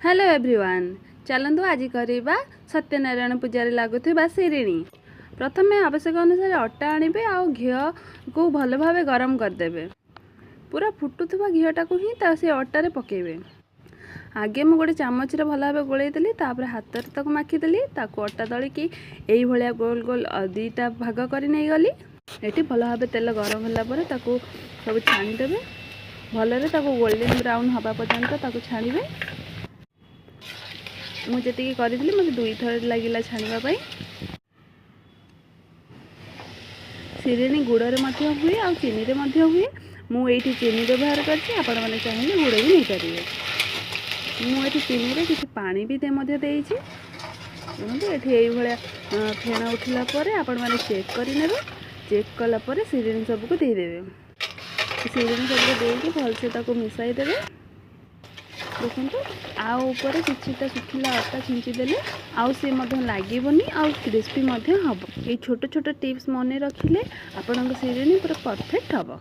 Hello everyone, ଚାଲନ୍ତୁ ଆଜି କରିବା ସତ୍ୟନାରାୟଣ ପୂଜାରେ ଲାଗୁଥିବା ଶିରିଣୀ। ପ୍ରଥମେ ଆବଶ୍ୟକ ଅନୁସାରେ ଅଟା ଆଣିବେ ଆଉ ଘିଅକୁ ଭଲ ଭାବେ ଗରମ କରିଦେବେ। ପୁରା ଫୁଟୁଥିବା ଘିଅଟାକୁ ହିଁ ତା ସେ ଅଟାରେ ପକାଇବେ। ଆଗେ ମୁଁ ଗୋଟେ ଚାମଚରେ ଭଲ ଭାବେ ଗୋଳେଇ ଦେଲି, ତାପରେ ହାତରେ ତାକୁ ମାଖିଦେଲି। ତାକୁ ଅଟା ଦଳିକି ଏଇଭଳିଆ ଗୋଲ ଗୋଲ ଦୁଇଟା ଭାଗ କରି ନେଇଗଲି। ଏଠି ଭଲ ଭାବେ ତେଲ ଗରମ ହେଲା ପରେ ତାକୁ ସବୁ ଛାଣିଦେବେ। ଭଲରେ ତାକୁ ଗୋଲ୍ଡେନ୍ ବ୍ରାଉନ୍ ହେବା ପର୍ଯ୍ୟନ୍ତ ତାକୁ ଛାଣିବେ। ମୁଁ ଯେତିକି କରିଥିଲି, ମୋତେ ଦୁଇଥର ଲାଗିଲା ଛାଣିବା ପାଇଁ। ଶିରିଣୀ ଗୁଡ଼ରେ ମଧ୍ୟ ହୁଏ ଆଉ ଚିନିରେ ମଧ୍ୟ ହୁଏ। ମୁଁ ଏଇଠି ଚିନି ବ୍ୟବହାର କରିଛି, ଆପଣମାନେ ଚାହିଁଲେ ଗୁଡ଼ ବି ନେଇପାରିବେ। ମୁଁ ଏଠି ଚିନିରେ କିଛି ପାଣି ବି ମଧ୍ୟ ଦେଇଛି। ଦେଖନ୍ତୁ, ଏଠି ଏଇଭଳିଆ ଫେଣ ଉଠିଲା ପରେ ଆପଣମାନେ ଚେକ୍ କରିନେବେ। ଚେକ୍ କଲା ପରେ ଶିରିଣୀ ସବୁକୁ ଦେଇଦେବେ। ଶିରିଣୀ ସବୁକୁ ଦେଇକି ଭଲସେ ତାକୁ ମିଶାଇ ଦେବେ। ଦେଖନ୍ତୁ, ଆଉ ଉପରେ କିଛିଟା ଶୁଖିଲା ଅଟା ଛିଞ୍ଚି ଦେଲେ ଆଉ ସିଏ ମଧ୍ୟ ଲାଗିବନି ଆଉ କ୍ରିସ୍ପି ମଧ୍ୟ ହେବ। ଏଇ ଛୋଟ ଛୋଟ ଟିପ୍ସ ମନେ ରଖିଲେ ଆପଣଙ୍କ ଶିରିଣୀ ପୁରା ପରଫେକ୍ଟ ହେବ।